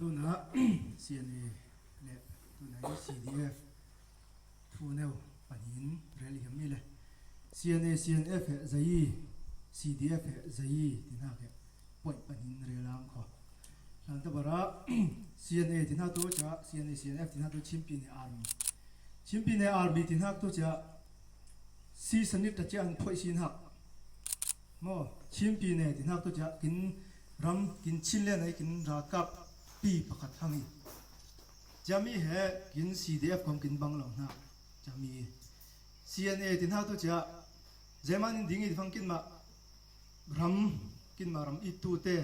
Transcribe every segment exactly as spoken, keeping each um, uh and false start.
Tuna C N A le tuna hi C D F thu neu pahnih in rel i hiam i le, C N A C N F he zei, C D F he zei ti hnak he point pahnih in rel ang kho. Hlan ta bara C N A ti hnak tu ca, C N A C N F ti hnak tu Chin Pyine Army, Chin Pyine Army ti hnak tu ca si sanit ta cian phoih si hnak maw, Chin Pyine ti hnak tu ca kin ram, kin Chin le nai kin ralkap pi pakhat hang i, cami he kin C D F kong kin bang lo hnak, cami C N A ti hnak tu ca, zeman in ding i ti fang kin mah ram, kin mah ram i tu te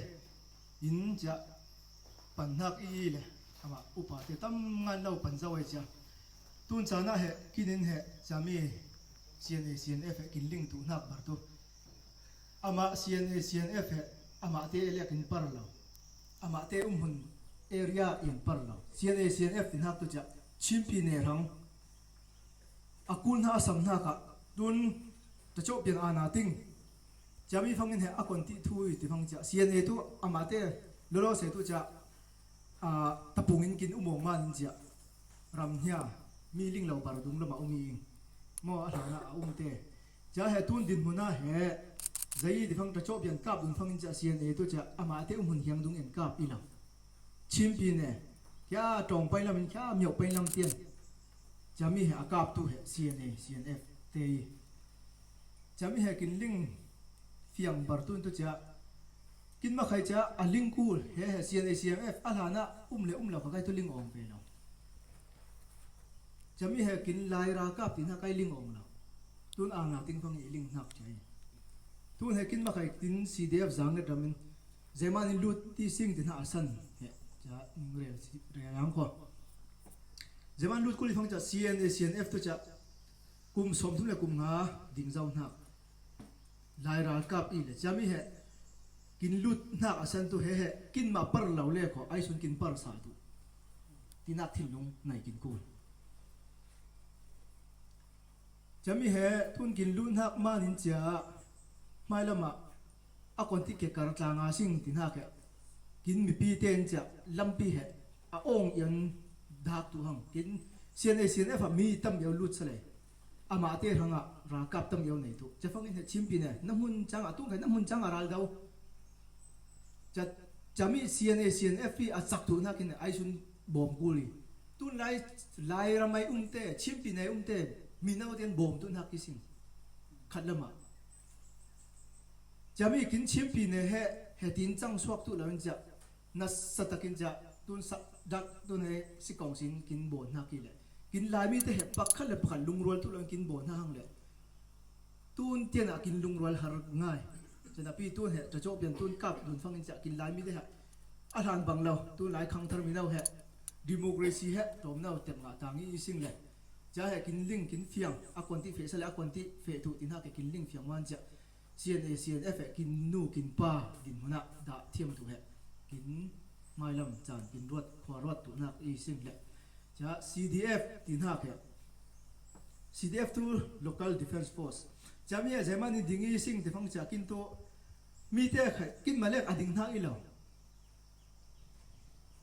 in ca pan hnak i le, amah upa te tam ngan lo pan zo ai cia. Tun caan ah he kin in he cami C N A C N F he kin ling tu hnak bar tu, amah C N A C N F he amah te le kin par lo, amah te um hun area in par lo. C N A C N F ti hnak tu ca Chin Pyine hrang a kul hna a sam hna kha tun ta cawh pian ana ting ciami fangin he a kon ti thu i ti fang cia, C N A tu amah te lolo se tu cia, a, tapung in kin um awng man in cia, ram hnia mi ling lo bar dung lamah um i ing maw, a hlanah a um te. Cia he tun din hmunah he zei ti fang ta cawh pian kap dun fangin cia C N A tu cia amah te um hun hiang dung in kap i lo. Chin Pyine khia tawng pai lam in khia mioh pai lam tian. Cami he a kap tu he C N A C N F te i. Cami he kin ling fiang bar tun tu cia, kin makhai cia a ling kul he he C N A C N F a hlanah um le um lo kha kai tu ling awng ve lo. Cami he kin lai ralkap ti hna kai ling awng lo. Tun ana ting fang i ling hnak cia i. Tun he kin makhai tin C D F zanget ram in zeman in lut ti sing ti hna a san he cia ning rel, rel ang kho. Zeman lut kul i fang cia C N A C N F tu cia kum sawm thum le kum nga ding zau hnak lai ralkap i le, cami he kin lut hnak a san tu he he kin mah par lo le kho, ai sun kin par sa tu tinak thinlung nai kin kul. Cami he tun kin lut hnak man in cia hmai lamah a kon ti ke kar tla nga sing ti hnak he kin mipi te in cia lampi he a awng ian dak tu hang kin C N A C N F a mi tam iau lut sa le. Amah te hrangah ralkap tam iau nei tu. Cafang in he Chin Pyine na hmun cangah, tung kai na hmun cangah ral do. Ca, cami C N A C N F i a cak tu hnak in ai sun bawm kul i. Tun lai, lai ram ai um te, Chin Pyine ai um te, mi nau ten bawm tu hnak ki sing. Khat lamah. Cami kin Chin Pyine he, he tin cang suak tu lo in cia. Nasa takin cia tun sa dak tun he si kong sin kin bawn hna ki le kin Laimi te he pakhat le pakhat lungrual tu lo in kin bawn hna hang le tun tian ah kin lungrual har ngai. Canapi tun he ta cawh pian tun kap dun fangin cia kin Laimi te he a hlan bang lo, tun lai khang thar mi no he democracy he tawm no tem ngah tang i sing le cia he kin ling kin fiang a kon ti feh sa le a kon ti feh tu ti hna ke kin ling fiang wan cia. C N A, C N F he kin nu, kin pa, kin hmun ah dah thiam tu he kin hmailam caan, kin ruat, khua ruat tu hnak i sing le. Cia C D F ti hnak he. C D F tu Local Defence Force. Cia mi he zeman in ding i sing ti fang cia kin tu mi te khai, kin malek a ding hna i lo.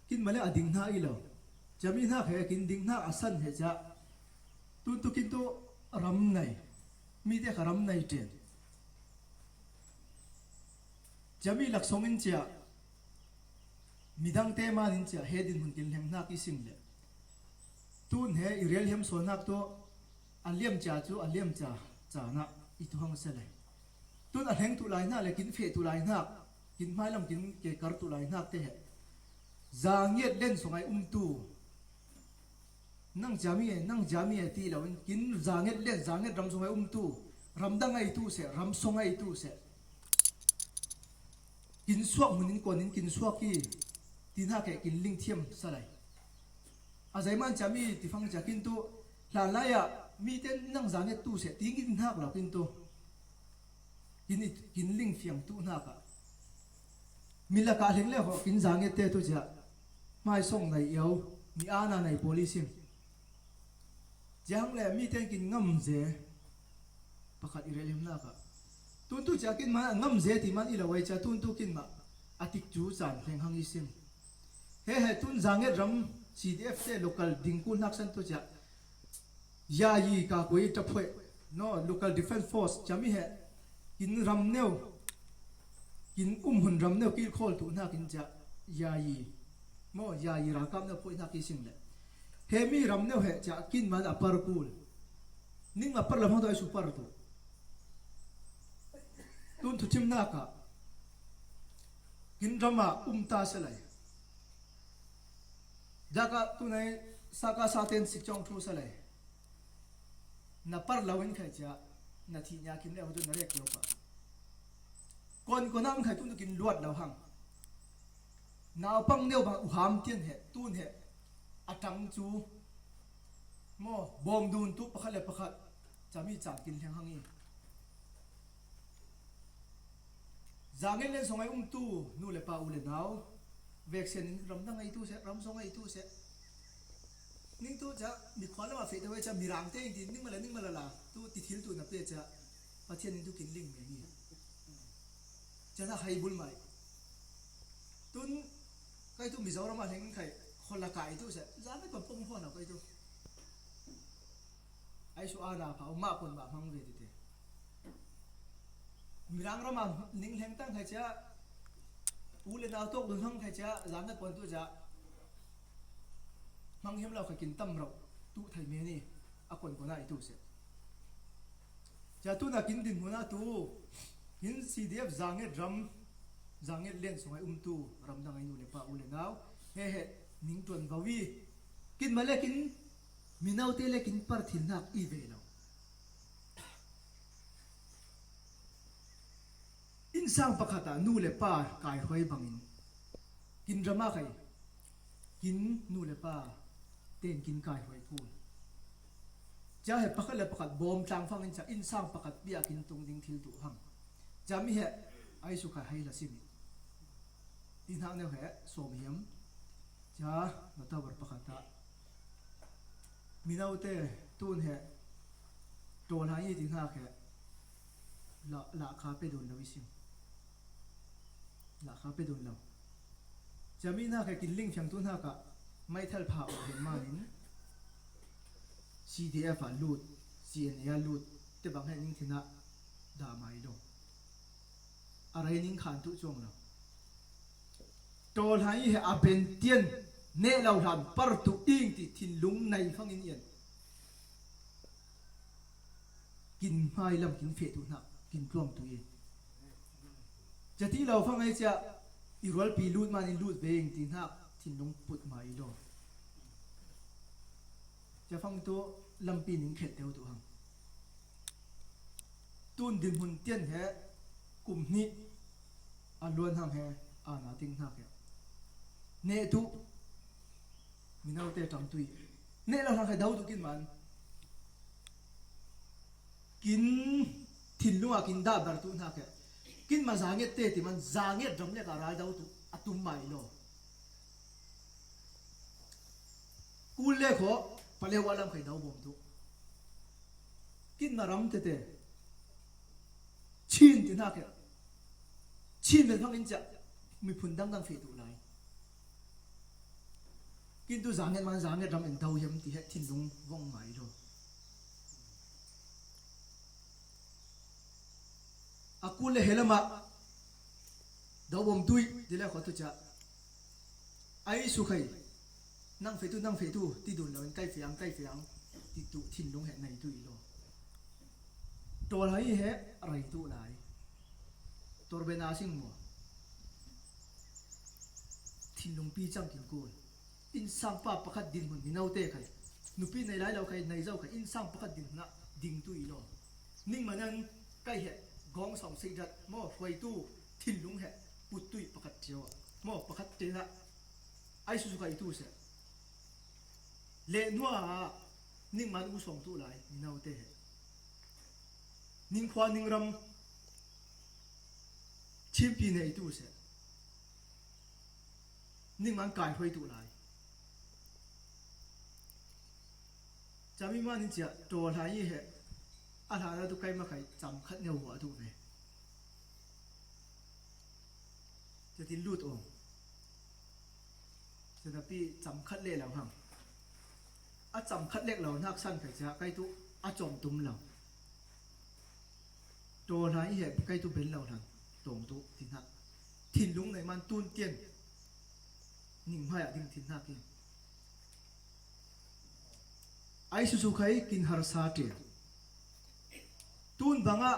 Kin malek a ding hna i lo. Cia mi hnak he kin ding hna a san he cia. Tun tu kin tu ram nei. Mi te kha ram nei ṭen. Cia mi laksawng in cia. Midang te man in cia. He din hun kin hleng hnak i sing le. Tun he i rel hiam sual hnak tu. A liam cia cu a liam cia. Caan ah i tu hang se le. Tun a hleng tu lai hnak le kin feh tu lai hnak, kin hmailam kin ke kar tu lai hnak te he. Zangiat len sung ai um tu. Nang jami e, nang jami e ti lo in kin zangiat len, zangiat ram sung ai um tu. Ram dang ai tu se, ram sung ai tu se. Kin suak hmun in kuan in kin suak i ti hnak he kin ling thiam sa lai. A zeiman cia mi ti fang cia kin tu hlan lai ah mi ten nang zangiat tu se ti ngin hnak lo kin tu. Kin i, kin ling fiang tu hnak ah. Mi lakah hleng le hawh kin zangiat te tu cia. Hmaisawng nei iau, mi ana nei pawl i sing. Ciang le mi ten kin ngam ze. Pakhat i rel himnak ah. Tun tu cia kin man a ngam ze ti man i lo ai cia tun tu kin mah. A tik cu caan hleng hang i sing. He he tun Zanget ram C D F te local ding kul hnak san tu cia. Yayi ka koi ta phuai. No, local defense force cia mi he. Kin ram neu. Kin um hun ram neu kil khol tu hnak in cia. Yayi. Mo, yayi ralkap neu phuai hnak i sing le. He mi ram neu he cia kin man a par kul. Ning a par lam hang tu ai su par tu. Tun thu thim hnak ah. Kin ram ah um ta se lai. Dak ah tunai saka saten si cawng thu sa lai. Na par lo in khai cia, na thih nia kim le ho tu na rek lo pa. Kon kon ang khai tun tu kin luat lo hang. Naupang neu bang u ham tian he, tun he, a tang cu, maw, bawm dun tu pakhat le pakhat, cami caan kin hleng hang i. Zanget len song ai um tu, nu le pa u le nau, veksen in ram dang ai tu se, ram song ai tu se. Ning tu ca, mi khua lama feh te wai ca, mi rang te in ti, ning mala, ning mala la, tu ti thil tu na pe ca, Pathian in tu kin ling me ni. Ca na hai bul mai. Tun, kai tu Mizoram a hleng khai, khol la kai tu se, za me pam pong khua na kai tu. Ai su a na pha, u ma kon ba hmang ve ti te. Mirang rama ning hleng tang khai cia, u le nau tawk dun hmang khai cia, zan na kon tu cia. Hmang hiam lo kha kin tam rauh, tu thai me ni, a kon kon a i tu se. Cia tu na kin din hmun a tu, kin C D F Zanget ram, Zanget len song ai um tu, ram dang ai nu le pa u le nau, he he, ning tuan vau i, kin ma le kin, mi nau te le kin par thil hnak i ve lo. Innsang pakhat ah nu le pa kai hruai bangin kin ram ah khai kin nu le pa ten kin kai hruai kul. Cia he pakhat le pakhat bawm tlang fangin cia innsang pakhat bia kin tung ding thil duh hang. Cia mi he ai su khai hai la simi. Ti hnak neu he sawm hiam. Cia na tawbar pakhat ah. Mino te tun he tawl hai ti hnak he la, la kha pe dun lo i sim. La kha pe dun lo. Cia mi hnak he kin ling fiang tu hnak ah maithal pha awk hin manin C D F ah lut, C N A ah lut te bang he ning thin ah dah mai lo. A rei ning khan tu cuang lo. Tawl hai he a ben tian neh lo hlan par tu ing ti thinlung nei fangin ian. Kin hmai lam kin feh tu hnak kin tluang tu i. Cia ti lo fang ai cia i rualpi lut man in lut ve ing ti hnak thinlung put mai lo. Cia fang tu lampi ning khet deuh tu hang. Tun dinhmun tian he kum hnih a luan hang he a na ting hnak he. Neh tu mino te tang tui. Neh lo hnak he do tu kin man. Kin thinlung a kin dah ber tu hnak he. Kin ma zanget te ti man zanget ram le ka ral do tu a tum mai lo. Kul le kho, paleu a lam khai do bom tu. Kin na ram tete. Chin ti hnak he. Chin le hmang in cia. Miphun dangdang feh tu lai. Kin tu zanget man zanget ram in do hiam ti he thinlung vong mai lo. A kul le he lamah do bom tui ti le kho tu cia. Ai su khai. Nang feh tu, nang feh tu, ti dun lo in kai fiang, kai fiang, ti tu thinlung he nei tu i lo. Tawl hai he rei tu lai. Tor be na sing mo. Thinlung pi cang kin kul. Innsang pa pakhat dinhmun mino te khai. Nupi nei lai lo khai, nei zo khai, innsang pakhat dinhmun ah ding tu i lo. Ning manan kai he, gawng sawng sei dat, maw hruai tu, thinlung he, put tu i pakhat cio ah. Maw pakhat te na, ai susu kai tu se. Le nua, ning man u sawng tu lai, mino te he. Ning khua ning ram, chimpi nei tu se. Ning man kai hruai tu lai. Cami man in cia, tawl hai he, a hlan a tu kai ma khai, cam khat neu hua tu ve. Cia tin lut om. Napi cham khat le lo hang. A cham khat lek lo nak san kai cha kai tu a chom tum lo. Ṭawl hna i heh kai tu ben lo hlan tawng tu ti hna. Thinlung nei man tun tian ning hmai ah ding thin hna ki. Ai susu khai kin har sa ṭia. Tun bangah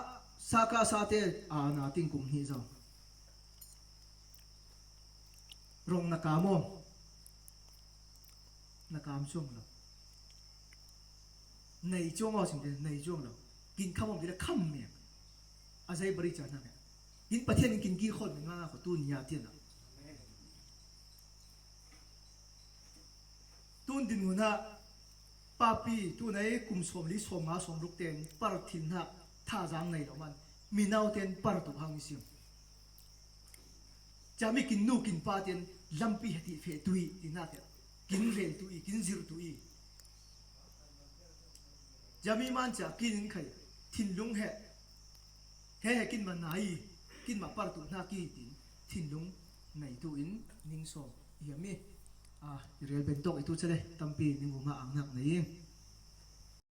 sa ka sa te a na ting kum hnih zo. Rong na ka maw? Na kam chuang lo. Nei chuang aw sing te, nei chuang lo. Kin kham om ti le kham meng. A zei bari cha na meng. Kin Pathian in kin ki khon meng nga ko tun nia tian a. Tun din hun ah papi tun ei kum sawm li sawm nga sawm ruk ten par thin hna tha zang nei lo man. Mi nau ten par tu hang i sim. Chami kin nu kin pa ten lampi hati fe tu i ti hna te. Kin rel tu i, kin zir tu i. Chami man cha kin in khai thinlung he. He he kin ma na i, kin ma par tu hna ki tin thinlung nei tu in ning sawm i hiam i. A, i rel ben tawk i tu chale, tampi ning um a ang nak nei i.